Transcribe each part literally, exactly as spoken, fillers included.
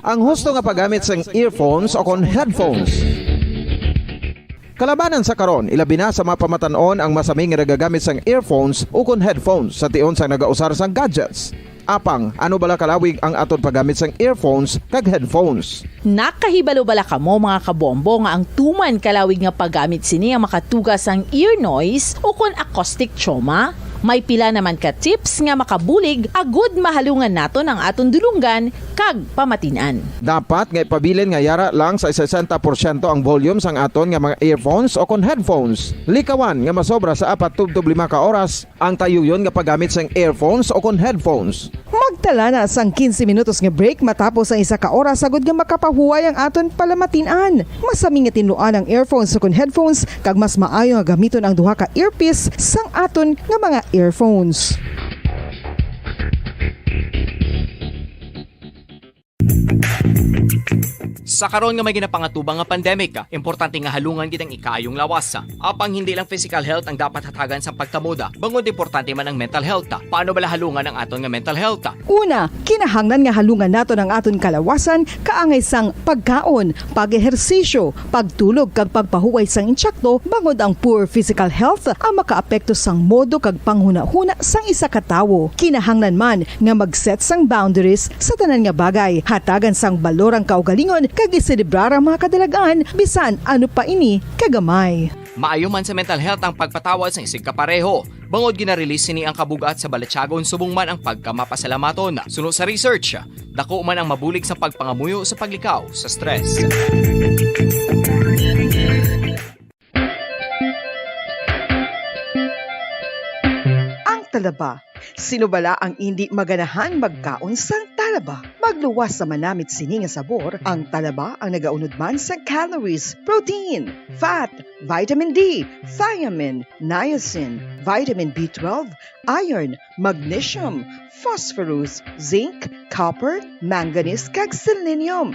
Ang husto nga paggamit sang earphones o kon headphones. Kalabanan sa karon, ilabi na sa mga pamatan-on ang masami nga nagagamit sang earphones o kon headphones sa tion sang nagausar sang gadgets. Apang, ano bala kalawig ang aton paggamit sang earphones kag headphones? Nakahibalo bala kamo, mga kabombo, nga ang tuman kalawig nga paggamit sini ang makatuga sang ear noise o kon acoustic trauma? May pila naman ka tips nga makabulig agud mahalungan naton ang aton dulonggan kag pamatin-an. Dapat nga ipabilin nga yara lang sa sesenta porsyento ang volume sang aton nga mga earphones o kon headphones. Likawan nga masobra sa apat tubtob lima ka oras ang tayuyon nga paggamit sang earphones o kon headphones. Magtala na sang quince minutos nga break matapos ang isa ka oras agud nga makapahuway ang aton palamatin-an. Masami nga tinluan ang earphones o kon headphones, kag mas maayo nga gamiton ang duha ka earpiece sang aton nga mga earphones. Sa karon nga may ginapangatubang nga pandemic, importante nga halungan gid ang ikaayong lawas. Apang hindi lang physical health ang dapat hatagan sang pagkamuda, bangod importante man ang mental health. Paano bala halungan ang aton nga mental health? Una, kinahanglan nga halungan naton ang aton kalawasan kaangay sang pagkaon, pag-ehersisyo, pagtulog kag pagpahuway sang insakto, bangod ang poor physical health ang makaapekto sang modo kag panghunahuna sang isa ka tawo. Kinahanglan man nga mag-set sang boundaries sa tanan nga bagay. Hatagan sang balor ang kaugalingon kag iselebrar ang mga kadalag-an, bisan ano pa ini kagamay. Maayo man sa mental health ang pagpatawad sang isigkapareho, bangod gina-release sini ang kabug-at sa balatyagon subong man ang pagkamapasalamaton. Suno sa research, dako man ang mabulig sa pagpangamuyo sa paglikaw sa stress. Ang talaba. Sino bala ang indi maganahan magkaon sang talaba? Magluwas sa manamit sini nga sabor, ang talaba ang nagaunod man sa calories, protein, fat, vitamin D, thiamine, niacin, vitamin B twelve, iron, magnesium, phosphorus, zinc, copper, manganese, kag selenium.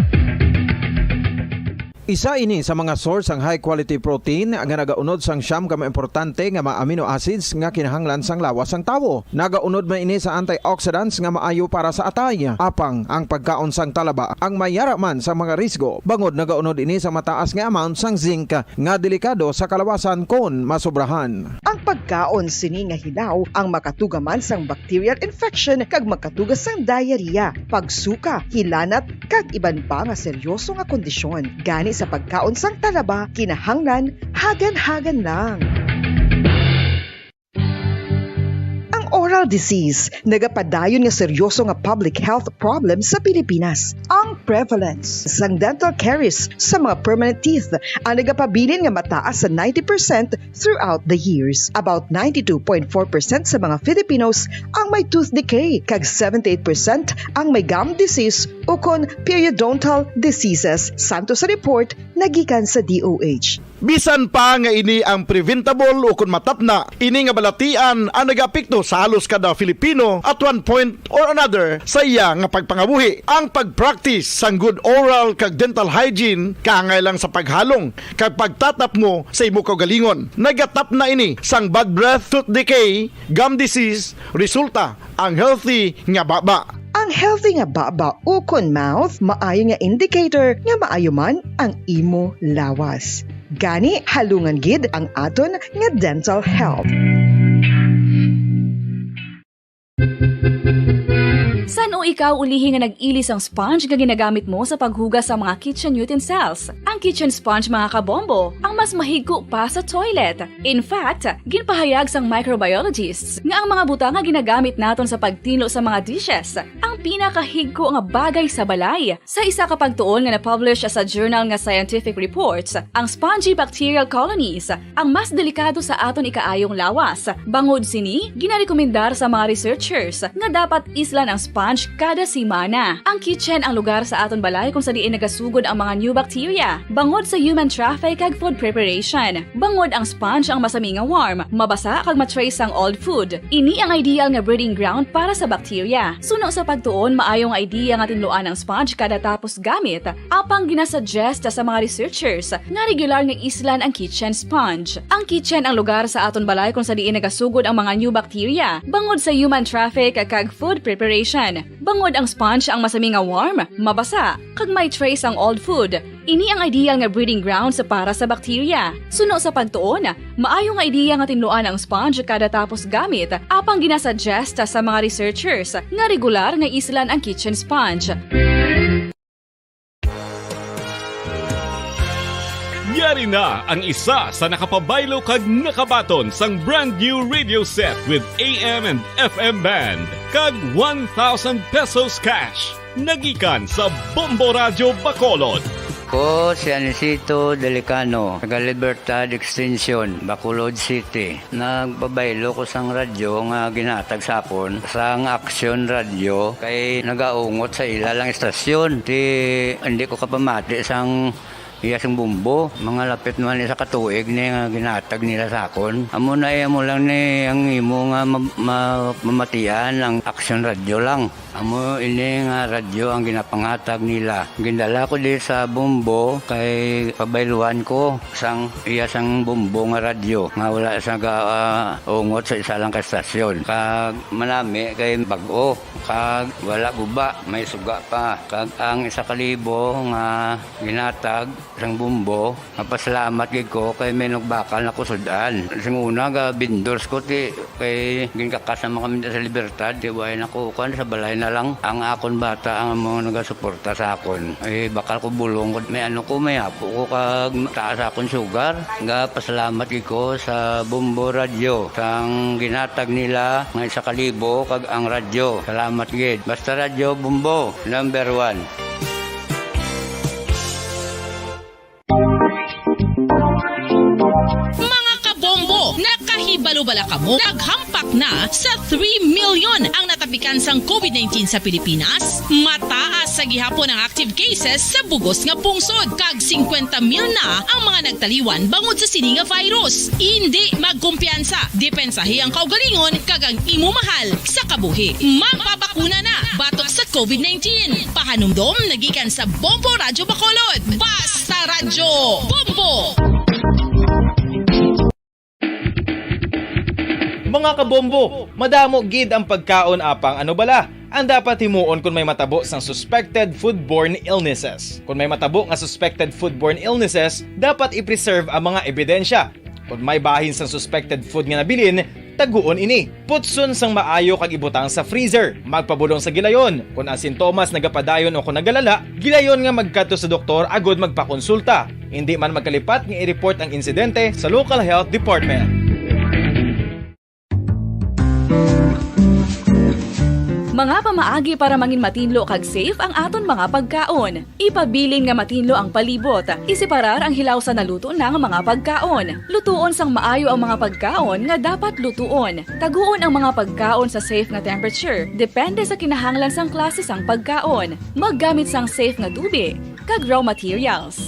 Isa ini sa mga source sang high quality protein nga nagaunod sang siyam ka mga importante nga mga amino acids nga kinahanglan sang lawas sang tawo. Nagaunod man ini sa antioxidants nga maayo para sa atay. Apang ang pagkaon sang talaba ang may yara man sa mga risgo, bangod nagaunod ini sa mataas nga amount sang zinc nga delikado sa kalawasan kon masobrahan. Ang pagkaon sini nga hilaw ang makatuga man sang bacterial infection kag makatuga sang diarrhea, pagsuka, hilanat, kag iban pa nga seryoso nga kondisyon. Gani sa pagkaon sang talaba, kinahanglan hagan-hagan lang. Ang oral disease nagapadayon nga seryoso nga public health problem sa Pilipinas. Ang prevalence sang dental caries sa mga permanent teeth ang nagapabilin nga mataas sa ninety percent throughout the years. About ninety-two point four percent sa mga Filipinos ang may tooth decay, kag seventy-eight percent ang may gum disease ukon periodontal diseases, santo sa report nga gikan sa D O H. Bisan pa nga ini ang preventable ukon matapna, ini nga balatian ang nagaapekto sa halos kada Filipino at one point or another sa iya nga pagpangabuhi. Ang pag-practice sang good oral kag dental hygiene kaangay lang sa paghalong kag pagtatapmo sa imo kaugalingon. Nagatapna ini sang bad breath, tooth decay, gum disease, resulta ang healthy nga baba. Ang healthy nga baba ukon mouth maayo nga indicator nga maayo man ang imo lawas. Gani, halungan gid ang aton nga dental health. San-o ikaw ulihi nga nag-ili sang sponge nga ginagamit mo sa paghugas sa mga kitchen utensils? Ang kitchen sponge, mga kabombo, ang mas mahigko pa sa toilet. In fact, ginpahayag sang microbiologists nga ang mga butang nga ginagamit naton sa pagtinlo sa mga dishes ang pinakahigko nga bagay sa balay. Sa isa ka pagtuon nga na-publish sa journal nga Scientific Reports, ang spongy bacterial colonies ang mas delikado sa aton ikaayong lawas. Bangod sini, ginarekomendar sa mga researchers nga dapat islan ang sponge kada semana. Ang kitchen ang lugar sa aton balay kung sa diin nagasugod ang mga new bacteria, bangod sa human traffic kag food preparation. Bangod ang sponge ang masami nga warm, mabasa kag ma-trace sang old food. Ini ang ideal nga breeding ground para sa bacteria. Suno sa pagtuon, Kon maayo nga idea nga tinluan ang sponge kada tapos gamit, apang ginasuggest sa mga researchers nga regular nga islan ang kitchen sponge. Ang kitchen ang lugar sa aton balay kung sa diin nagasugod ang mga new bacteria bangod sa human traffic kag food preparation. Bangod ang sponge ang masami nga warm, mabasa, kag may trace ang old food, ini ang ideal nga breeding grounds para sa bacteria. Suno sa pagtuon, maayo nga ideya nga tinluan ang sponge kada tapos gamit, apang ginasuggest sa mga researchers nga regular nga islan ang kitchen sponge. Yari na ang isa sa nakapabaylo kag nakabaton sang brand new radio set with A M and F M band kag one thousand pesos cash. Nagikan sa Bombo Radyo Bacolod. Ko si Anisito Delicano, taga Libertad Extension, Bacolod City. Nagpabaylo ko sang radyo nga ginhatag sa akon sang Action Radyo kay nagaungot sa ila lang istasyon. Ti hindi ko kapamati sang iya sing bumbo. Mga lapit naman isa ka tuig ni nga ginhatag nila sa akon. Amo na iya mo lang ni ang imo nga ma- ma- mamatian ang Action Radyo lang. Amo ini nga radyo ang ginapanghatag nila. Gindala ko di sa Bombo kay pabayluan ko sang iya sang Bombo nga radyo nga wala sa ga, ah, ungot sa isa lang ka estasyon. Kag manami kay bag-o kag wala guba, may suga pa. Kag ang isa ka libo nga ginatag sang Bombo, mapasalamat gid ko kay may nagbakal na kusud-an. Sing una ga vendors ko ti kay ginkakas naman kami sa Libertad, ti way na ko kuan sa balay na lang. Ang akon bata ang mga nagasuporta sa akon. Eh, bakal ko bulong ko, may ano ko, may apo ko kag taas akon sugar. Ga pasalamat gid ko sa Bombo Radyo sang ginatag nila nga isa ka libo kag ang radyo. Salamat gid. Basta Radyo Bombo, number one. Mga kabombo, nakahibalo bala kamo? Naghampak na sa three million ang natapikan sang COVID nineteen sa Pilipinas. Mataas sa gihapon ang active cases sa bugos nga pungsod, kag singkwenta mil na ang mga nagtaliwan bangod sa sini nga virus. Indi magkumpiyansa, depensahi ang kaugalingon kag ang imo mahal sa kabuhi. Magpabakuna na batok sa COVID nineteen. Pahanumdom nagikan sa Bombo Radyo Bacolod. Basta Radyo Bombo! Mga kabombo, madamo gid ang pagkaon, apang ano bala ang dapat himuon kon may matabo sang suspected foodborne illnesses? Kon may matabo nga suspected foodborne illnesses, dapat i-preserve ang mga ebidensya. Kon may bahin sang suspected food nga nabilin, taguon ini. Putson sang maayo kag ibutang sa freezer. Magpabulong sa gilayon. Kon ang sintomas nagapadayon o kon nagalala, gilayon nga magkadto sa doktor agud magpakonsulta. Indi man magkalipat nga i-report ang insidente sa local health department. Mga pamaagi para mangin matinlo kag safe ang aton mga pagkaon. Ipabilin nga matinlo ang palibot. Iseparar ang hilaw sa naluto na nga mga pagkaon. Lutuon sang maayo ang mga pagkaon nga dapat lutuon. Taguon ang mga pagkaon sa safe nga temperature, depende sa kinahanglan sang klase sang pagkaon. Maggamit sang safe nga tubig kag raw materials.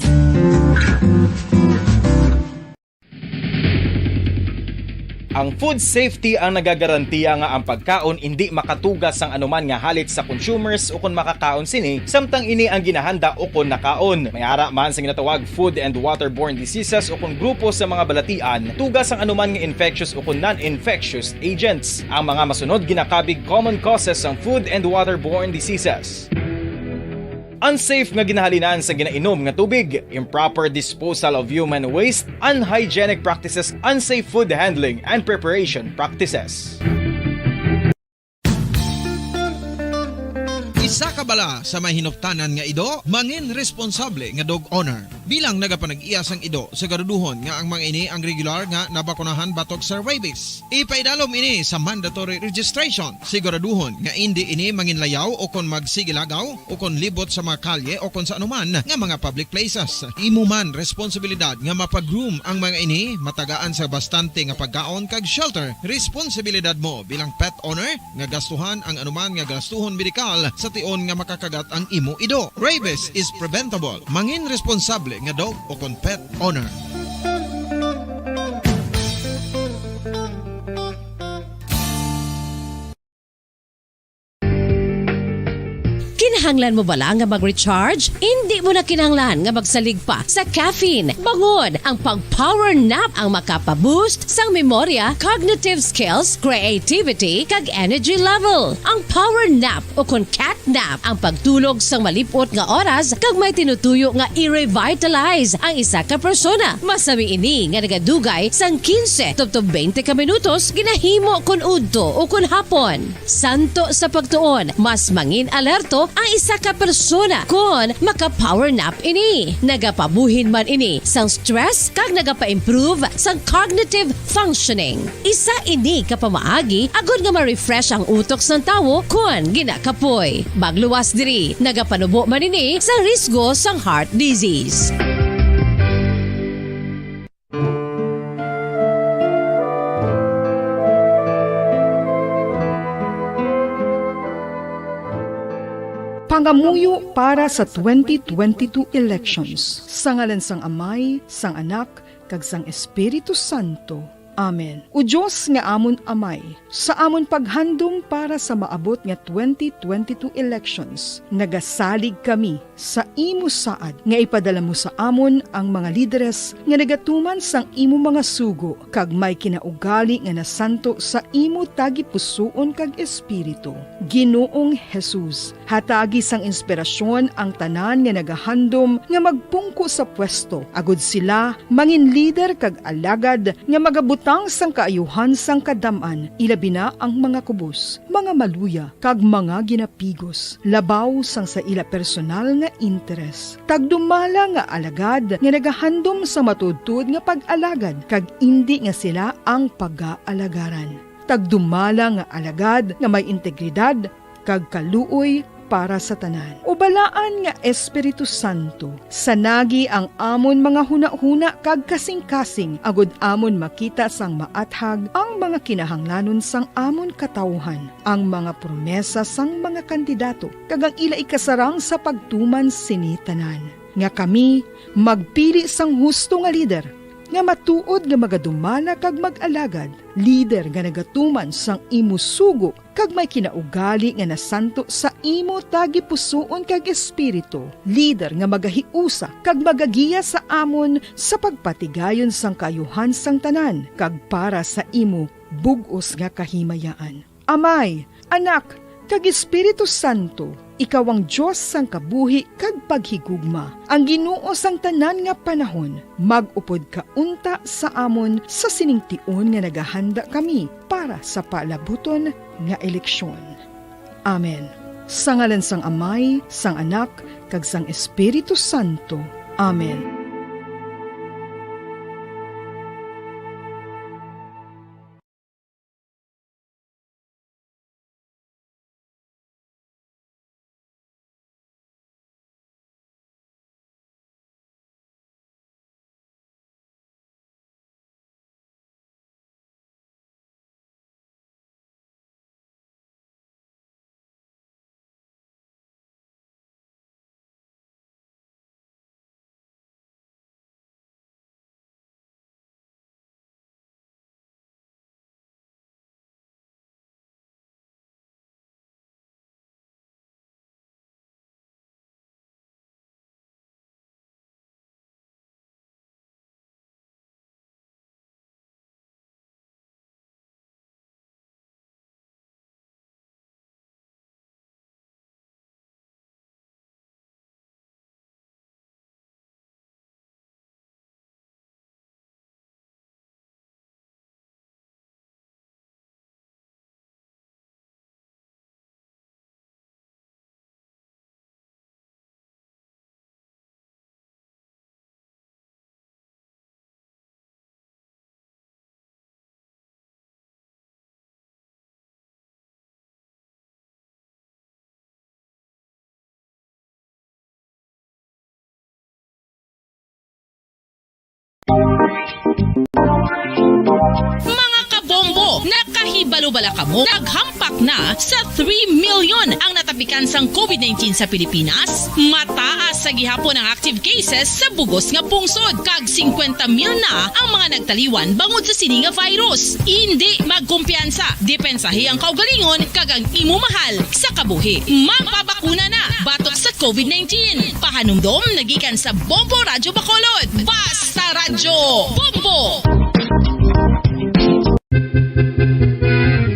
Ang food safety ang nagagarantiya nga ang pagkaon indi makatuga sang anuman nga halit sa consumers ukon makakaon sini, samtang ini ang ginahanda ukon nakaon. May ara man sa ginatawag food and waterborne diseases ukon grupo sa mga balatian, tuga sang anuman nga infectious ukon non-infectious agents. Ang mga masunod ginakabig common causes sang food and waterborne diseases. Unsafe nga ginahalinan sa ginainom nga tubig, improper disposal of human waste, unhygienic practices, unsafe food handling and preparation practices. Isa ka bala sa may hinuptanan nga ido, mangin responsable nga dog owner. Bilang nagapanag-iya sang ido, siguraduhon nga ang mga ini ang regular nga nabakunahan batok sa rabies. Ipaidalom ini sa mandatory registration. Siguraduhon nga indi ini manginlayaw o kon magsigilagaw o kon libot sa mga kalye o kon sa anuman nga mga public places. Imo man responsibilidad nga mapa-groom ang mga ini, matagaan sa bastante nga pagkaon kag shelter. Responsibilidad mo bilang pet owner nga gastuhan ang anuman nga gastuhon medikal sa tion nga makakagat ang imo ido. Rabies is preventable. Mangin responsable nga dog o kon pet owner. Kinahanglan mo bala nga mag-recharge? Indi mo na kinahanglan nga magsalig pa sa caffeine. Bangod ang pag-power nap ang makapa-boost sang memorya, cognitive skills, creativity, kag energy level. Ang power nap o kon cat nap ang pagtulog sang malip-ot nga oras kag may tinutuyo nga i-revitalize ang isa ka persona. Masami ini nga nagadugay sang quince tubtob twenty ka minutos ginahimo kon udto o kon hapon. Santo sa pagtuon, mas mangin alerto ang isa ka persona kon maka-power nap ini. Nagapabuhin man ini sang stress kag nagapa-improve sang cognitive functioning. Isa ini ka pamaagi agod nga ma-refresh ang utok sang tawo kon ginakapoy. Magluwas diri, nagapanubo man ini sa risgo sang heart disease. Pangamuyo para sa twenty twenty-two elections. Sa ngalan sang Amay, sang Anak, kag sang Espiritu Santo. Amen. O Dios nga amon Amay, sa amon paghandom para sa maabot nga twenty twenty-two elections, nagasalig kami sa imo saad nga ipadala mo sa amon ang mga lideres nga nagatuman sang imo mga sugo kag may kinaugali nga nasanto sa imo tagipusoon kag espiritu. Ginoong Jesus, hatagi sang inspirasyon ang tanan nga nagahandom nga magpungko sa pwesto, agod sila mangin lider kag alagad nga magabutang sang kaayuhan sang kadam-an, ilabi na ang mga kubos, mga maluya, kag mga ginapigos, labaw sang sa ila personal nga interes. Tagdumala nga alagad nga nagahandom sa matuodtuod nga pag-alagad, kag indi nga sila ang pagaalagaran. Tagdumala nga alagad nga may integridad kag kaluoy para sa tanan. O Balaan nga Espiritu Santo, sanagi ang amon mga hunahuna kag kasingkasing, agod amon makita sang maathag ang mga kinahanglanon sang amon katawuhan, ang mga promesa sang mga kandidato, kag ang ila ikasarang sa pagtuman sini tanan, nga kami magpili sang husto nga lider, nga matuod nga magadumala kag mag-alagad, lider nga nagatuman sang imo sugo, kag may kinaugali nga nasanto sa imo tagipusoon kag espiritu, lider nga magahiusa kag magagiya sa amon sa pagpatigayon sang kaayuhan sang tanan, kag para sa imo bug-os nga kahimayaan. Amay, Anak, kag Espiritu Santo, ikaw ang Dios sang kabuhi kag paghigugma, ang Ginoo sang tanan nga panahon. Mag-upod ka unta sa amon sa sining tion nga nagahanda kami para sa palabuton nga eleksyon. Amen. Sa ngalan sang Amay, sang Anak, kag sang Espiritu Santo. Amen. Mga kabombo, naka Hibalo bala kamo, naghampak na sa three million ang natapikan sang covid nineteen sa Pilipinas? Mataas sa gihapon ang active cases sa bugos nga pungsod, kag singkwenta mil na ang mga nagtaliwan bangod sa sini nga virus. Indi magkumpiyansa, depensahi ang kaugalingon kag ang imo mahal sa kabuhi. Magpabakuna na batok sa covid nineteen. Pahanumdom na gikan sa Bombo Radyo Bacolod. Basta Radyo Bombo!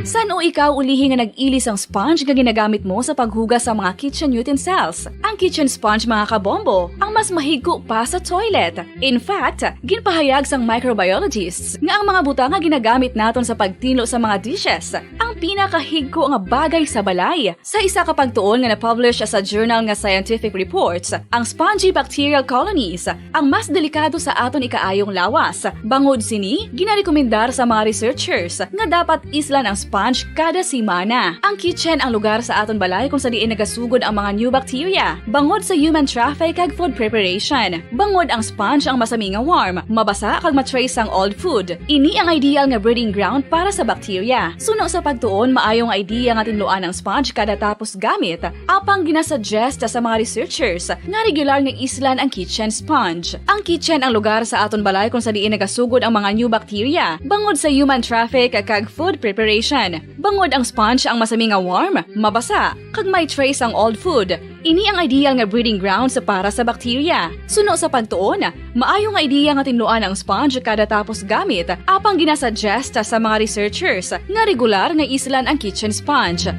San-o ikaw ulihi nga nag-ili sang sponge nga ginagamit mo sa paghugas sa mga kitchen utensils? Ang kitchen sponge, mga kabombo, ang mas mahigko pa sa toilet. In fact, ginpahayag sang microbiologists nga ang mga butang nga ginagamit naton sa pagtinlo sa mga dishes ang pinakahigko nga bagay sa balay. Sa isa ka pagtuon nga na-publish sa journal nga Scientific Reports, ang spongy bacterial colonies ang mas delikado sa aton ikaayong lawas. Bangod sini, ginarekomendar sa mga researchers nga dapat islan ang sponge kada semana. Ang kitchen ang lugar sa aton balay kung sa diin nagasugod ang mga new bacteria bangod sa human traffic kag food preparation. Bangod ang sponge ang masami nga warm, mabasa kag ma-trace ang old food. Ini ang ideal nga breeding ground para sa bacteria. Suno sa pagtuon, maayo nga idea nga tinluan ang sponge kada tapos gamit, apang ginasuggest sa mga researchers nga regular nga islan ang kitchen sponge. Ang kitchen ang lugar sa aton balay kung sa diin nagasugod ang mga new bacteria bangod sa human traffic kag food preparation. Bangod ang sponge ang masami nga warm, mabasa, kag may trace ang old food, ini ang ideal nga breeding grounds para sa bacteria. Suno sa pagtuon, maayo nga idea nga tinluan ang sponge kada tapos gamit, apang ginasuggest sa mga researchers nga regular nga islan ang kitchen sponge.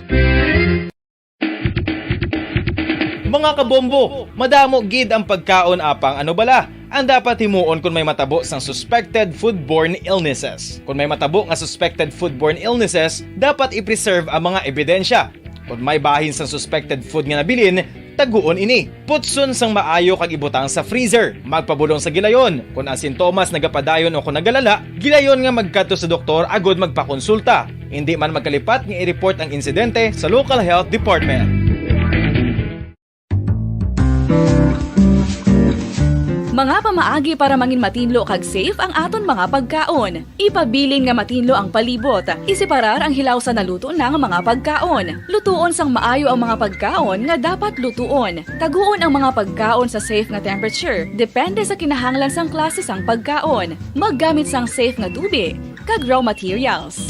Mga kabombo, madamo gid ang pagkaon, apang ano bala ang dapat himuon kon may matabo sang suspected foodborne illnesses? Kon may matabo nga suspected foodborne illnesses, dapat i-preserve ang mga ebidensya. Kon may bahin sang suspected food nga nabilin, taguon ini. Putson sang maayo kag ibutang sa freezer. Magpabulong sa gilayon. Kon ang sintomas nagapadayon o kon nagalala, gilayon nga magkadto sa doktor agud magpakonsulta. Indi man magkalipat nga i-report ang insidente sa local health department. Mga pamaagi para mangin matinlo kag safe ang aton mga pagkaon. Ipabilin nga matinlo ang palibot. Iseparar ang hilaw sa naluto na nga mga pagkaon. Lutuon sang maayo ang mga pagkaon nga dapat lutuon. Taguon ang mga pagkaon sa safe nga temperature, depende sa kinahanglan sang klase sang pagkaon. Maggamit sang safe nga tubi kag raw materials.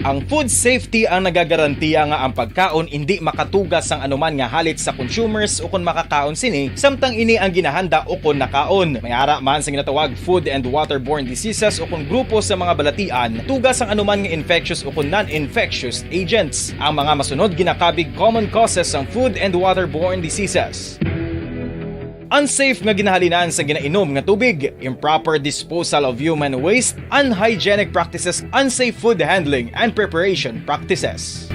Ang food safety ang nagagarantiya nga ang pagkaon indi makatuga sang anuman nga halit sa consumers ukon makakaon sini, samtang ini ang ginahanda ukon nakaon. May ara man sa ginatawag food and waterborne diseases ukon grupo sa mga balatian, tuga sang anuman nga infectious ukon non-infectious agents. Ang mga masunod ginakabig common causes sang food and waterborne diseases. Unsafe nga ginahalinan sa ginainom nga tubig, improper disposal of human waste, unhygienic practices, unsafe food handling and preparation practices.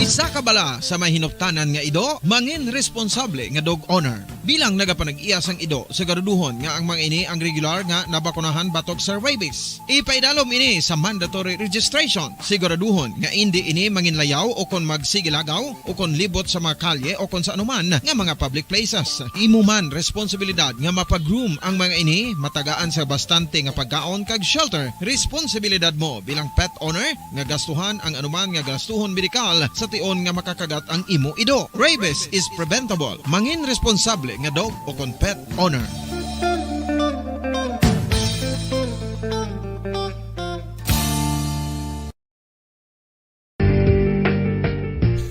Isa ka bala sa may hinuptanan nga ido, mangin responsable nga dog owner. Bilang nagapanag-iya sang ido, siguraduhon nga ang mga ini ang regular nga nabakunahan batok sa rabies. Ipaidalom ini sa mandatory registration. Siguraduhon nga indi ini manginlayaw o kon magsigilagaw o kon libot sa mga kalye o kon sa anuman nga mga public places. Imo man responsibilidad nga mapa-groom ang mga ini, matagaan sa bastante nga pagkaon kag shelter. Responsibilidad mo bilang pet owner nga gastuhan ang anuman nga gastuhon medikal sa tion nga makakagat ang imo ido. Rabies is preventable. Mangin responsable nga dog o kon pet owner.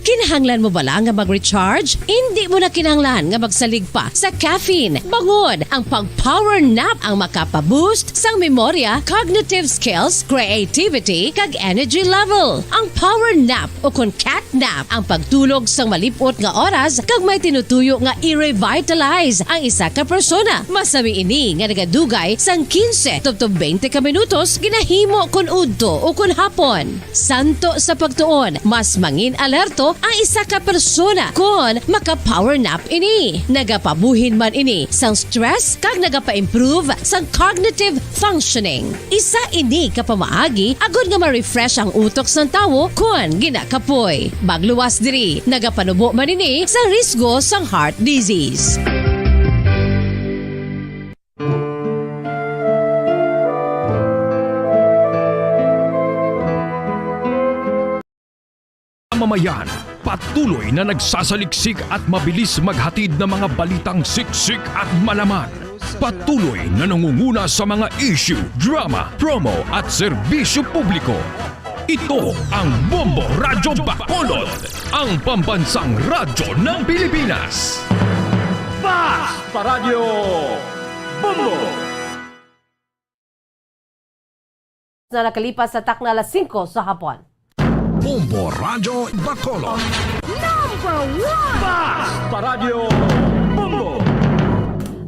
Kinahanglan mo bala nga mag-recharge? Indi mo na kinahanglan nga magsalig pa sa caffeine. Bangod ang pag-power nap ang makapa-boost sang memorya, cognitive skills, creativity, kag energy level. Ang power nap o kon cat nap ang pagtulog sang malip-ot nga oras kag may tinutuyo nga i-revitalize ang isa ka persona. Masami ini nga nagadugay sang quince tubtob twenty ka minutos ginahimo kon udto o kon hapon. Santo sa pagtuon, mas mangin alerto ang isa ka persona kon maka-power nap ini. Nagapabuhin man ini sang stress kag nagapa-improve sang cognitive functioning. Isa ini ka pamaagi agod nga ma-refresh ang utok sang tawo kon ginakapoy. Magluwas diri, nagapanubo man ini sa risgo sang heart disease. Mayan, patuloy na nagsasaliksik at mabilis maghatid ng mga balitang siksik at malaman. Patuloy na nangunguna sa mga issue, drama, promo at serbisyo publiko. Ito ang Bombo Radyo Bacolod, ang pambansang radyo ng Pilipinas. Basta Radyo Bombo! Na nakalipas sa takna alas singko sa hapon. Bombo Radyo Bacolod. Number one! Basta Radyo Bombo!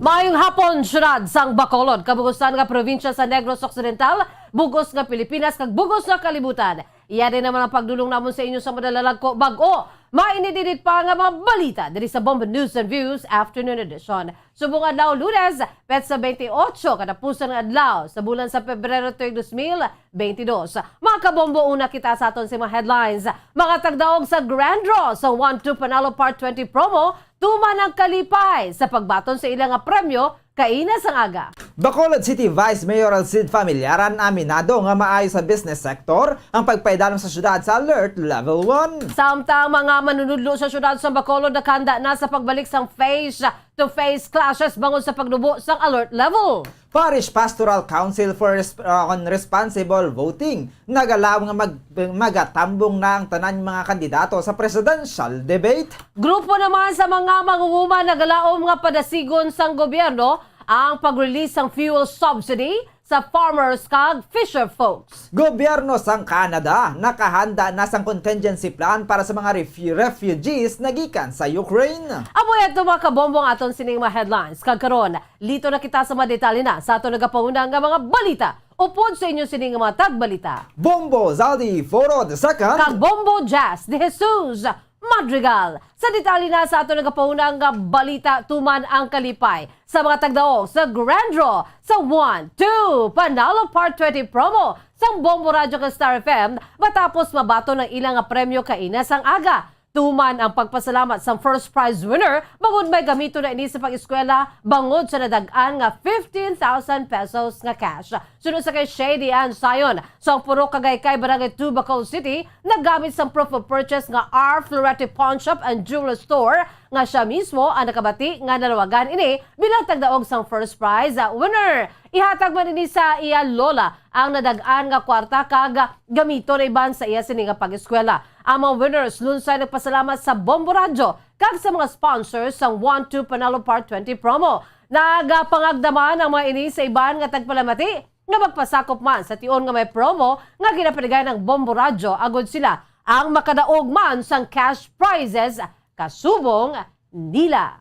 Maayong hapon, syudad sang Bacolod, kabugusan nga probinsya sa Negros Occidental, bugos nga Pilipinas, kag bugos nga kalibutan. Iya din naman ang pagdulong namon sa inyo sa madalalag ko bag-o. Mainit-init pa nga mga balita diri sa Bombo News and Views Afternoon Edition. Subong adlaw, Lunes, petsa twenty-eight, katapusan nga adlaw sa bulan sa Pebrero tuig dos mil twenty-dos. Mga kabombo, una kita sa aton sa mga headlines. Mga tagdaog sa Grand Draw sa One Two Panalo Part twenty promo, tuman ang kalipay sa pagbaton sa ila nga premyo kaina sang aga. Bacolod City Vice Mayor Alcid Familiaran aminado nga maayo sa business sector ang pagpaidalom sa syudad sa Alert Level one. Samtang mga manunudlo sa syudad sa Bacolod nakahanda na sa pagbalik sang face to face clashes bangod sa pagnubo sang alert level. Parish Pastoral Council for Resp-, uh, on Responsible Voting nagalaw nga mag-, magatambong na ang tanan mga kandidato sa presidential debate. Grupo naman sa mga mangunguma nagalaom nga padasigon sang gobyerno ang pag-release sang fuel subsidy sa farmers kag fisher folks. Gobyerno sang Canada nakahanda na sang contingency plan para sa mga refu-, refugees nagikan sa Ukraine. Amo ato, mga kabombo, ang aton sining mga headlines. Kag karon, lito na kita sa mga detalye na sa aton nagapauna nga mga balita. Upod sa inyo sining mga tagbalita, Bombo Zaldi Foro the second. Kag Bombo Jazz de Jesus Madrigal. Sa detalye na sa aton nagapauna nga balita, tuman ang kalipay sa mga tagdaog sa Grand Draw sa One Two Panalo Part twenty promo sang Bombo Radyo kag Star F M matapos mabaton ang ila nga premyo kaina sang aga. Tuman ang pagpasalamat sang first prize winner bangod may gamiton na ini sa pag-eskwela bangod sa nadag-an nga fifteen thousand pesos nga cash. Suno sa kay Shady Ann Sion, sang Purok Kagaykay, Barangay two, Bacol City, naggamit sang proof of purchase nga R Florete Pawn Shop and Jewelry Store nga sia mismo ang nakabati nga nalawagan ini bilang tagdaog sang first prize winner. Ihatag man ini sa iya lola ang nadag-an nga kwarta kag gamiton na iban sa iya sini nga pag-eskwela. Ang mga winners lunsay nagpasalamat sa Bombo Radyo kag sa mga sponsors sang One Two Panalo Part twenty promo. Nagapangagda man ang mga ini sa iban nga tagpalamati nga magpasakop man sa tion nga may promo nga ginapaligay ng Bombo Radyo agod sila ang makadaog man sang cash prizes kasubong nila.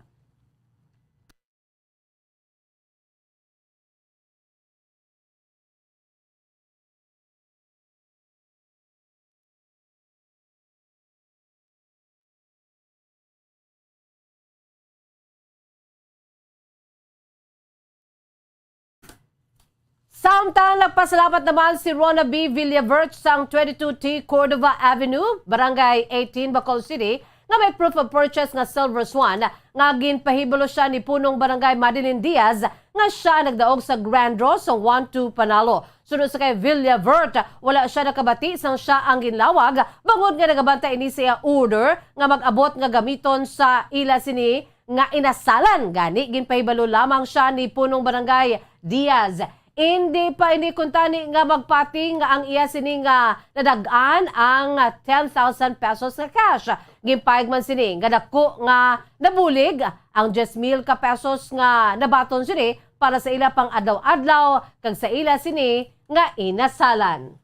Samtang nagpasalamat naman si Rona B Villavert sang twenty-two T Cordova Avenue, Barangay eighteen, Bacol City, nga may proof of purchase nga Silver Swan nga ginpahibalo siya ni Punong Barangay Madeline Diaz nga sia nagdaog sa Grand Draw sa One Two Panalo. Sunod sa kay Villavert, wala sia nakabati sang sia ang ginlawag bangod nga nagabantay ini sa iya order nga mag-abot nga gamiton sa ila sini nga inasalan. Gani, ginpahibalo lamang sia ni Punong Barangay Diaz. Indi pa ini kuntani nga magpati nga ang iya sini nga nadag-an ang ten thousand pesos nga cash. Ginpahayag man sini nga dako nga nabulig ang diyes mil ka pesos nga nabaton sini para sa ila pang adlaw-adlaw kag sa ila sini nga inasalan.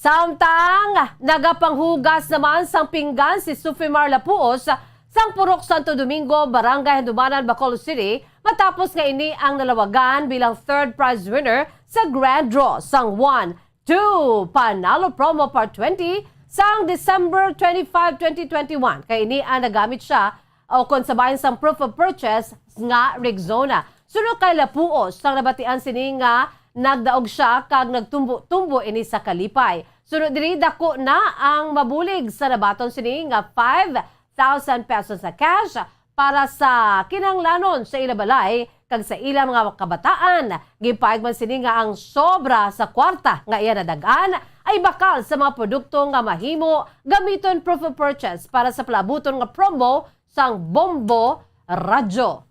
Samtang nagapanghugas naman sang pinggan si Sufimar Lapuos sang Purok Santo Domingo, Barangay Handumanan, Bacolod City, matapos nga ini ang nalawagan bilang third prize winner sa grand draw sang One Two Panalo Promo Part twenty sang December twenty-five, twenty twenty-one. Kay ini ang nagamit siya o kon sa bahin sang proof of purchase nga Rexona. Suno kay Lapuos, sang nabatian sini nga nagdaog siya kag nagtumbo-tumbo ini sa kalipay. Suno diri, dako na ang mabulig sa nabaton sini nga five thousand pesos sa cash, para sa kinahanglanon sa ila balay kag sa ila mga kabataan. Ginpahayag man sini nga ang sobra sa kwarta nga iya nadag-an ay bakal sa mga produkto nga mahimo gamiton proof of purchase para sa palabuton nga promo sang Bombo Radyo.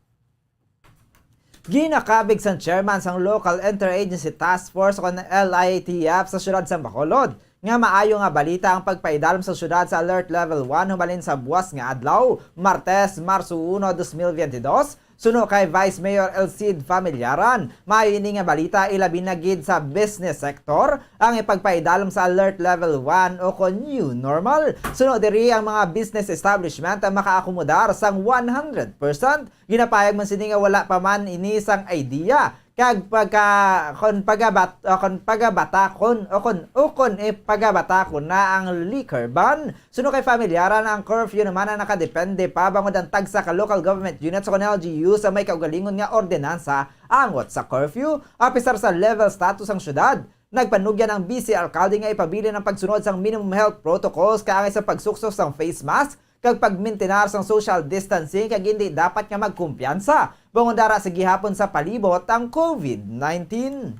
Ginakabig sang chairman sang Local Interagency Task Force, kon L I T F, sa siyudad sang Bacolod nga maayo nga balita ang pagpaidalom sa siyudad sa Alert Level one hubalin sa buwas nga adlaw, Martes, Marso uno, dos mil veintidós. Suno kay Vice Mayor Elcid Familiaran, maayo ini nga balita, ilabi na gid sa business sector ang ipagpaidalom sa Alert Level one o kon New Normal. Suno diri, ang mga business establishment ang makaakomodar sang one hundred percent. Ginapahayag man sini nga wala pa man ini sang idea kag pagka-, kon pagabat-, o kon pagabatakon, o kon, o kon ipagabatakon na ang liquor ban. Suno kay Familiaran, ang curfew naman ang nakadepende pa bangod ang tagsa ka local government units o kon L G Us ang may kaugalingon nga ordinansa angot sa curfew. Apisar sa level status ang syudad, nagpanugyan ang vice alkalde nga ipabilin ang pagsunod sang minimum health protocols kaangay sa pagsuksok sang face mask kag pagmintinar sang social distancing, kag indi dapat nga magkumpiyansa bangod ara sa gihapon sa palibot ang COVID nineteen.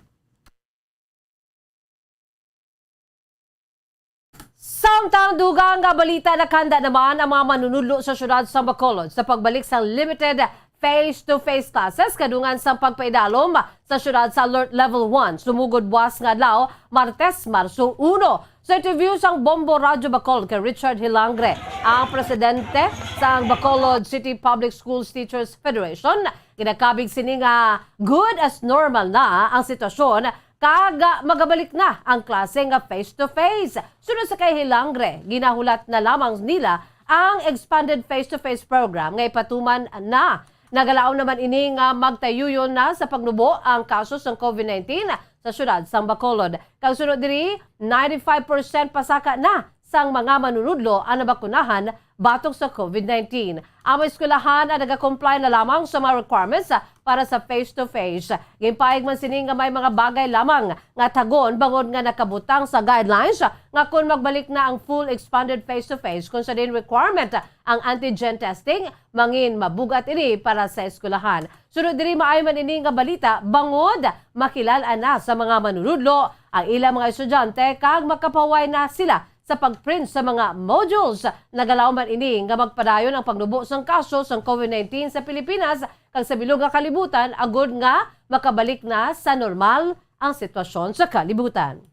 Samtang dugang nga balita, nakahanda naman ang mga manunudlo sa siyudad sa Bacolod sa pagbalik sa limited face-to-face classes kadungan sa pagpaidalom sa siyudad sa Alert Level one sumugod buwas nga adlaw, Martes, Marso uno. Sa interview sang Bombo Radyo Bacolod kay Richard Hilangre, ang presidente sang Bacolod City Public Schools Teachers Federation, ginakabig sini nga good as normal na ang sitwasyon kag magabalik na ang klase nga face-to-face. Suno sa kay Hilangre, ginahulat na lamang nila ang expanded face-to-face program nga ipatuman na. Nagalaom naman ini nga magtayuyon na sa pagnubo ang kaso sang COVID nineteen sa siyudad sang Bacolod. Kag sunod diri, ninety-five percent pasaka na sang mga manunudlo ang nabakunahan batok sa COVID nineteen. Ang mga eskwelahan ang nagakomply na lamang sa mga requirements para sa face-to-face. Ginpahayag man sini nga may mga bagay lamang nga tagon bangod nga nakabutang sa guidelines nga kon magbalik na ang full expanded face-to-face, kon sa diin requirement ang antigen testing, mangin mabug-at ini para sa eskwelahan. Sunod diri, maayo man ini nga balita bangod makilal-an na sa mga manunudlo ang ilang mga estudyante kag makapahuway na sila sa pag-print sa mga modules. Nagalaom man ini nga magpadayon ang pagnubo sang kaso sang COVID nineteen sa Pilipinas kag sa bilog nga kalibutan agod nga makabalik na sa normal ang sitwasyon sa kalibutan.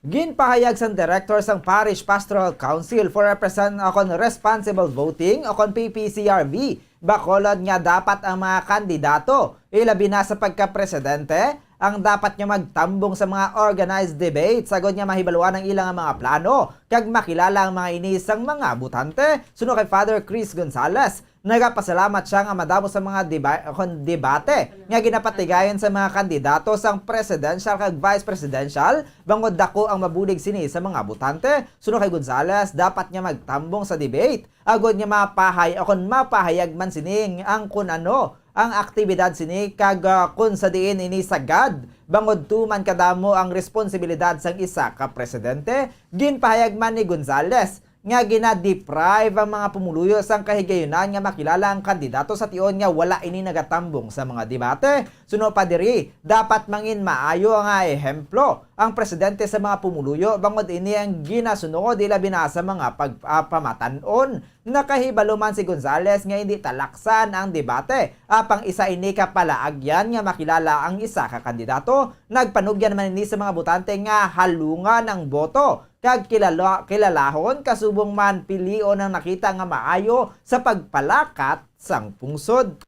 Ginpahayag sang Director sang Parish Pastoral Council for Represent-, o kon Responsible Voting, o kon P P C R V, Bacolod, nga dapat ang mga kandidato, ilabi na sa pagkapresidente, ang dapat nga magtambong sa mga organized debate, sagod nga mahibaluan ang ila nga mga plano, kag makilala ang mga ini sang mga botante. Suno kay Father Chris Gonzalez, nagapasalamat sia nga madamo sa mga deba-, kon debate nga ginapatigayon sa mga kandidato sang presidential kag vice presidential, bangod dako ang mabulig sini sa mga botante. Suno kay Gonzalez, dapat nga magtambong sa debate agod nga mapahay-, o kon mapahayag man sini ang kon ano ang aktibidad sini kag, ah, kon sa diin ini sagad, bangod tuman kadamo ang responsibilidad sang isa ka presidente. Ginpahayag man ni Gonzalez nga gina-deprive ang mga pumuluyo sang kahigayunan nga makilala ang kandidato sa tion nga wala ini nagatambong sa mga debate. Suno pa diri, dapat mangin maayo nga ehemplo ang presidente sa mga pumuluyo bangod ini ang ginasunod, ilabi na sa mga pag-, ah, pamatan-on. Nakahibalo man si Gonzalez nga hindi talaksan ang debate, apang isa ini ka palaagyan nga makilala ang isa ka kandidato. Nagpanugyan man ini sa mga botante nga halungan ang boto kag kilala-, kilalahon, kasubong man pilion ang nakita nga maayo sa pagpalakat sang pungsod.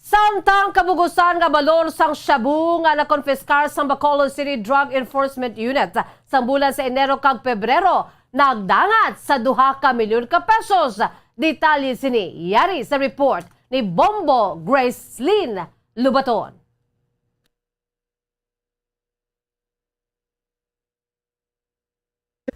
Samtang kabugusan nga balor sang shabu nga nakonpiskar sang Bacolod City Drug Enforcement Unit sang bulan sa Enero kag Pebrero, nagdangat sa duha ka milyon ka pesos. Detalye sini yari sa report ni Bombo Gracelyn Lubaton.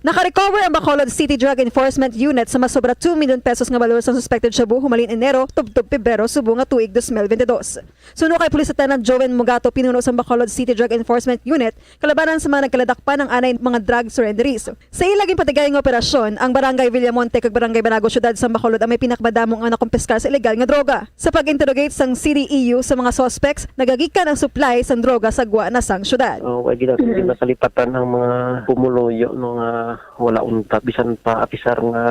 Nakarecover ang Bacolod City Drug Enforcement Unit sa masobra two million pesos nga balor sang suspected shabu humalin Enero tubtob Pebrero subong nga tuig dos mil bente dos. Suno kay Police Lieutenant Joven Mugato, pinuno sang Bacolod City Drug Enforcement Unit, kalabanan sa mga nagkaladakpan ang anay mga drug surrenderies. Sa ila ginpatigay nga operasyon, ang Barangay Villamonte kag Barangay Banago, Siyudad sang Bacolod, ang may pinakamadamo nga nakumpiskar sa ilegal nga droga. Sa pag-interrogate sang C D E U sa mga suspects, nagagikan ang supply sang droga sa gwa na sang siyudad. Oh, ay gina-, ginakalipatan ang mga pumuluyo, no, nga wala unta, bisan pa, apisar nga,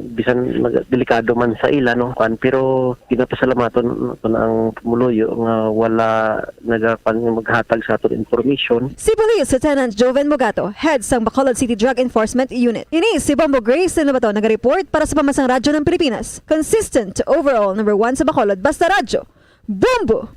bisan mag-, delikado man sa ila, no, kwan, pero ginapasalamaton ko na ang pumuluyo nga wala nagapan nga maghatag sa aton information. Si Police Lieutenant Joven Mugato, head sang Bacolod City Drug Enforcement Unit. Ini si Bombo Grace Lobato, nagareport para sa Pambansang Radyo ng Pilipinas. Consistent, overall, number one sa Bacolod, basta radyo. Bombo!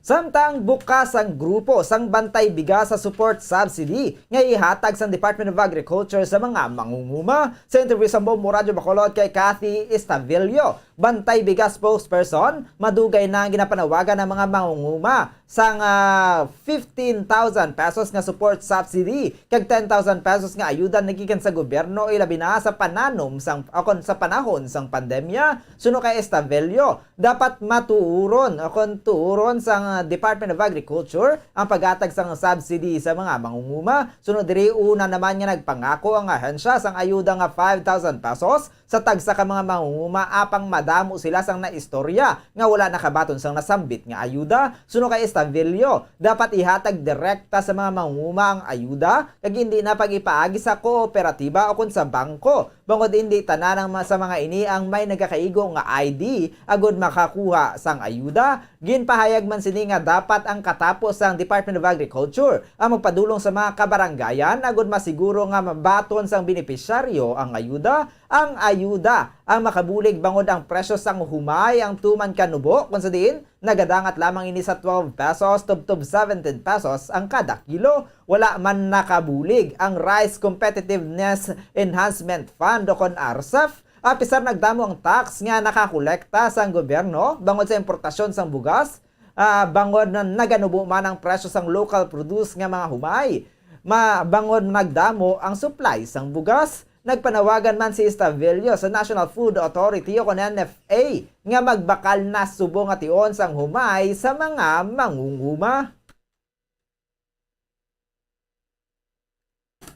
Samtang bukas ang grupo sang Bantay Bigas sa support subsidy nga ihatag sang Department of Agriculture sa mga mangunguma, sa interview sa Bombo Radyo Bacolod kay Cathy Estavillo, Bantay Bigas spokesperson, madugay na ang ginapanawagan ng mga mangunguma sang, ah, fifteen thousand pesos nga support subsidy kag ten thousand pesos nga ayuda nagikan sa gobyerno, ilabi na sa pananom sang, akon, sa panahon sang pandemya. Suno kay Estavello, dapat matuoron, akon, tuoron sang Department of Agriculture ang paghatag sang subsidy sa mga mangunguma. Suno diri, una naman nga nagpangako ang ahensya sang ayuda nga five thousand pesos sa tagsa ka mga mangunguma apang madamo sila sang naistorya nga wala nakabaton sang nasambit nga ayuda. Suno kay Estavillo, dapat ihatag direkta sa mga mangunguma ang ayuda kag indi na pag-ipaagi sa kooperatiba o kon sa bangko, bangod indi tanan ang ma-, sa mga ini ang may nagakaigo nga I D agud makakuha sang ayuda. Ginpahayag man sini nga dapat ang katapo sang Department of Agriculture ang magpadulong sa mga kabarangayan agud masiguro nga mabaton sang benepisyaryo ang ayuda. Ang ayuda ang makabulig bangod ang presyo sang humay ang tuman ka nubo, kon sa diin nagadangat lamang ini sa twelve pesos tubtob seventeen pesos ang kada kilo. Wala man nakabulig ang Rice Competitiveness Enhancement Fund o kon RCEF, apisar nagdamo ang tax nga nakakolekta sang gobyerno bangod sa importasyon sang bugas, ah, bangod na naganubo man ang presyo sang local produce nga mga humay, ma-, bangod nagdamo ang supply sang bugas. Nagpanawagan man si Estavillo sa National Food Authority o kon N F A nga magbakal na subong nga tion sang humay sa mga mangunguma.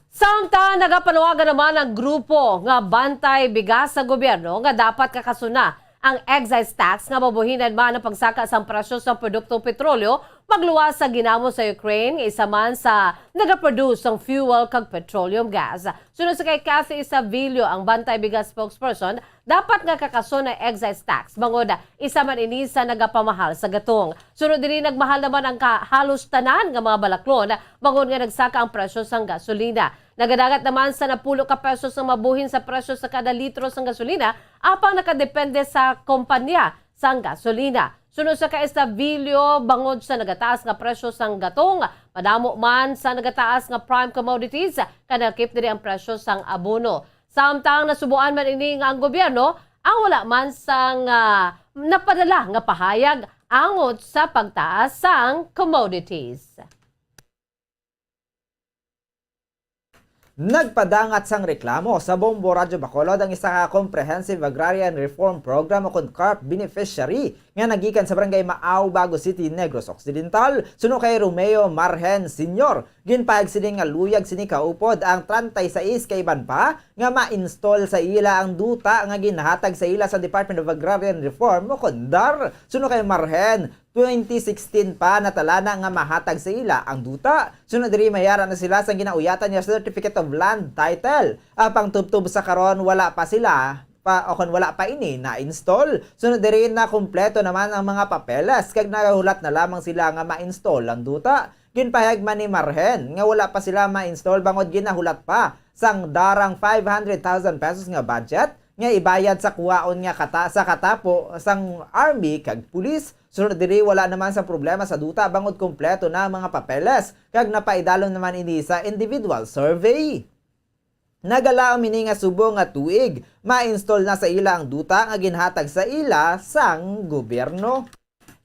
Samtang nagapanawagan naman ang grupo nga Bantay Bigas sa gobyerno nga dapat kakasuna ang excise tax nga mabuhinan man ang pagsaka sang presyo sang produktong petrolyo magluwas sa ginamo sa Ukraine, nga isa man sa nagaproduce sang fuel kag petroleum gas. Suno sa kay Cathy Estavillo, ang Bantay Bigas spokesperson, dapat nga kakasuna ang excise tax, bangod isa man ini sa nagapamahal sa gatong. Sunod diri, nagmahal naman ang ka-, halos tanan nga mga balaklon, bangod nga nagsaka ang presyo sang gasolina. Nagadangat naman sa napulo ka pesos ang mabuhin sa presyo sa kada litro sang gasolina, apang nakadepende sa kompanya sang gasolina. Suno sa kay Estavillo, bangod sa nagataas nga presyo sang gatong, madamo man sa nagataas nga prime commodities, kag nalakip diri ang presyo sang abono. Samtang nasubuan man ini nga ang gobyerno ang wala man sang, ah, napadala nga pahayag angot sa pagtaas sang commodities. Nagpadangat sang reklamo sa Bombo Radyo Bacolod ang isa ka Comprehensive Agrarian Reform Program o kon CARP beneficiary nga nagikan sa Barangay Maao, Bago City, Negros Occidental, suno kay Romeo Marhen Senior. Ginpahayag sini nga luyag sini kaupod ang treinta y seis ka iban pa nga ma-install sa ila ang duta nga ginhatag sa ila sa Department of Agrarian Reform o kon DAR. Suno kay Marhen, twenty sixteen pa natalana nga mahatag sa ila ang duta. Sunod diri, may ara na sila sang ginauyatan nga Certificate of Land Title. Apang tubtob sa karon, wala pa sila pa, o kon wala pa ini na-install. Sunod diri, nakumpleto naman ang mga papeles kag nagahulat na lamang sila nga ma-install ang duta. Ginpahayag man ni Marhen nga wala pa sila ma-install bangod ginahulat pa sang DAR ang five hundred thousand pesos nga budget nga ibayad sa kuhaon nga kata-, sa katapo sang army kag pulis. Sunod diri, wala naman sa problema sa duta bangod kompleto na ang mga papeles kag napaidalom naman ini sa individual survey. Nagalaom ini nga subong nga tuig, ma-install na sa ila ang duta nga ginhatag sa ila sang gobyerno.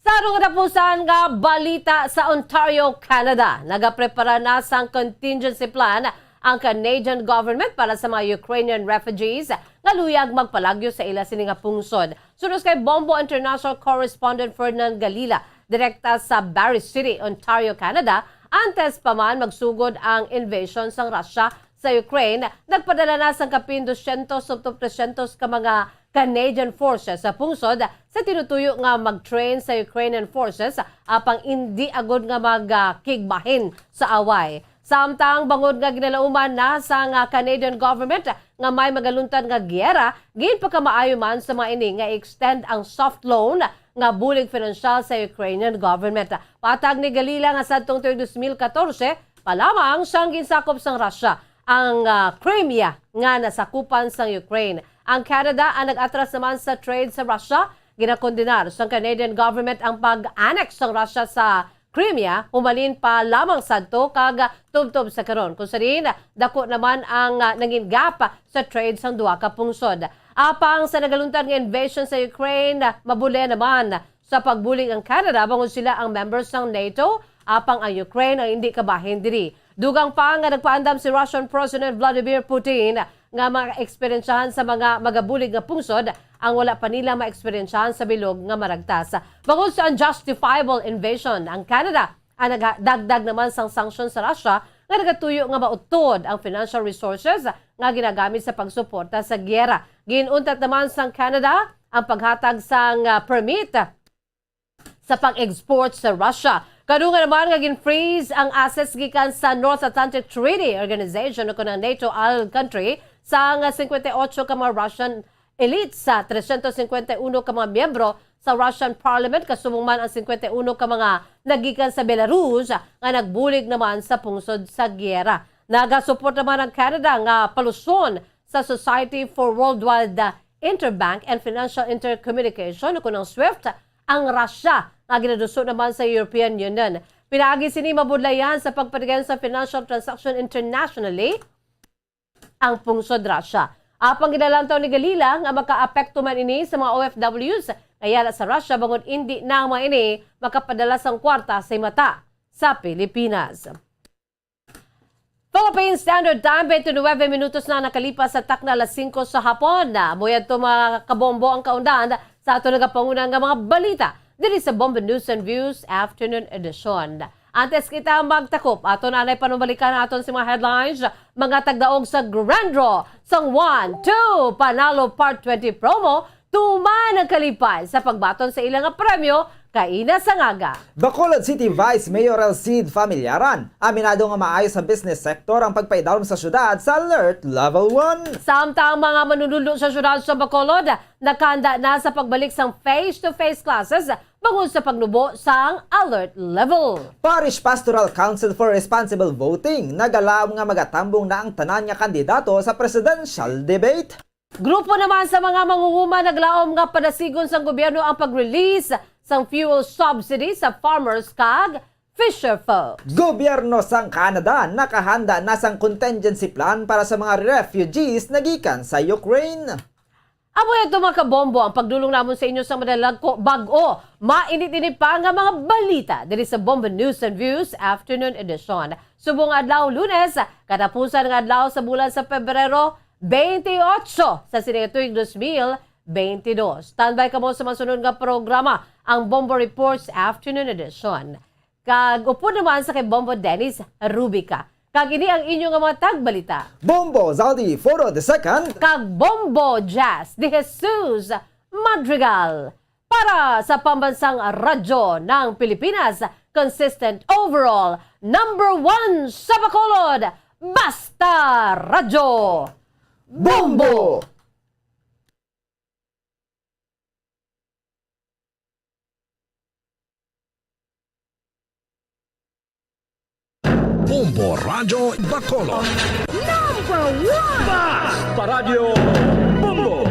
Sa arong katapusan nga balita, sa Ontario, Canada, nagaprepara na sang contingency plan ang Canadian government para sa mga Ukrainian refugees nga luyag magpalagyo sa ila sini nga pungsod. Suno kay Bombo International Correspondent Ferdinand Galila, direkta sa Barrie City, Ontario, Canada, antes pa man magsugod ang invasion sang Russia sa Ukraine, nagpadala na sang kapin dosyentos hangtod tresyentos ka mga Canadian forces sa pungsod sa tinutuyo nga mag-train sa Ukrainian forces, apang indi agud nga magkigbahin sa away. Samtang bangod nga ginalauman na sang Canadian government nga may magaluntad nga giyera, ginpakamaayo man sa mga ini nga i-extend ang soft loan nga bulig pinansyal sa Ukrainian government. Patag ni Galila nga sadtong tuig dos mil katorse pa lamang sang ginsakop sang Russia ang, ah, Crimea nga nasakupan sang Ukraine. Ang Canada ang nag-atras naman sa trade sa Russia. Ginakondenar sang Canadian government ang pag-annex sang Russia sa Crimea humalin pa lamang sadto kag tubtob sa karon, kung sa diin dako naman ang, ah, nangin gap sa trade sang duha ka pungsod. Apang sa nagaluntad nga invasion sa Ukraine, mabuli naman sa pagbulig ang Canada bangod sila ang member sang NATO, apang ang Ukraine ang indi kabahin diri. Dugang pa nga nagpaandam si Russian President Vladimir Putin nga mga eksperyensyahan sa mga magabulig nga pungsod ang wala pa nila maeksperiensyahan sa bilog nga maragtas. Bangod sa unjustifiable invasion, ang Canada ang nagdagdag naman sang sanksyon sa Russia nga nagatuyo nga mautod ang financial resources nga ginagamit sa pagsuporta sa giyera. Ginuntat naman sang Canada ang paghatag sang, ah, permit sa pag-export sa Russia. Kadungan naman nga gin-freeze ang assets gikan sa North Atlantic Treaty Organization o kanang NATO island country sang singkwenta y ocho ka mga Russian elites sa tresyentos singkwenta y uno ka mga miyembro sa Russian Parliament, kasubong man ang singkwenta y uno ka mga nagikan sa Belarus nga nagbulig naman sa pungsod sa giyera. Nagasuporta naman ang Canada nga paluson sa Society for Worldwide Interbank and Financial Intercommunication, o kunang SWIFT, ang Russia, nga ginaduso naman sa European Union. Pinaagi sini, mabudlayan sa pagpatigayon sa financial transaction internationally ang pungsod Russia. Apang ginalantaw ni Galila nga makaapekto man ini sa mga O F Ws nga yara sa Russia, bangod indi na ang mga ini makapadala sang kwarta sa mata sa Pilipinas. Philippine Standard Time, twenty-nine minutos na nakalipas sa takna alas singko sa hapon. Amo yadto, mga kabombo, ang kaundan sa aton nagapangunan nga mga balita diri sa Bombo News and Views Afternoon Edition. Antes kita magtakop, aton anay panumalikan aton si mga headlines, mga tagdaog sa Grand Draw sang One, Two, Panalo Part twenty promo, tuman ang kalipay sa pagbaton sa ila nga premyo kaina sa ngaga. Bacolod City Vice Mayor Alcide Familiaran, aminado nga maayo sa business sector ang pagpaidalom sa syudad sa Alert Level one. Samtang mga manunudlo sa syudad sa Bacolod nakahanda na sa pagbalik sang face-to-face classes bangod sa pagnubo sang Alert Level. Parish Pastoral Council for Responsible Voting nagalaom nga magatambong na ang tanan nga kandidato sa presidential debate. Grupo naman sa mga mangunguma naglaom nga padasigon sang gobyerno ang pag-release sang fuel subsidy sa farmers kag fisher folks. Gobyerno sang Canada nakahanda na sang contingency plan para sa mga refugees nagikan sa Ukraine. Amo yadto, mga kabombo, ang pagdulong namon sa inyo sa madalagko, bag-o, mainit-init pa nga mga balita diri sa Bombo News and Views Afternoon Edition. Subong adlaw, Lunes, katapusan nga adlaw sa bulan sa Pebrero, twenty-eight sa sini nga tuig, dos mil twenty-two. Standby kamo sa masunod nga programa, ang Bombo Reports Afternoon Edition. Kag upod naman sa kay Bombo Dennis Rubica. Kag ini ang inyo nga mga tagbalita. Bombo Zaldi Foro the second. Kag Bombo Jazz de Jesus Madrigal. Para sa Pambansang Radyo ng Pilipinas, consistent overall, number one sa Bacolod, Basta Radyo. Bombo! Bombo Radyo Bacolod. Number one! Basta Radyo Bombo!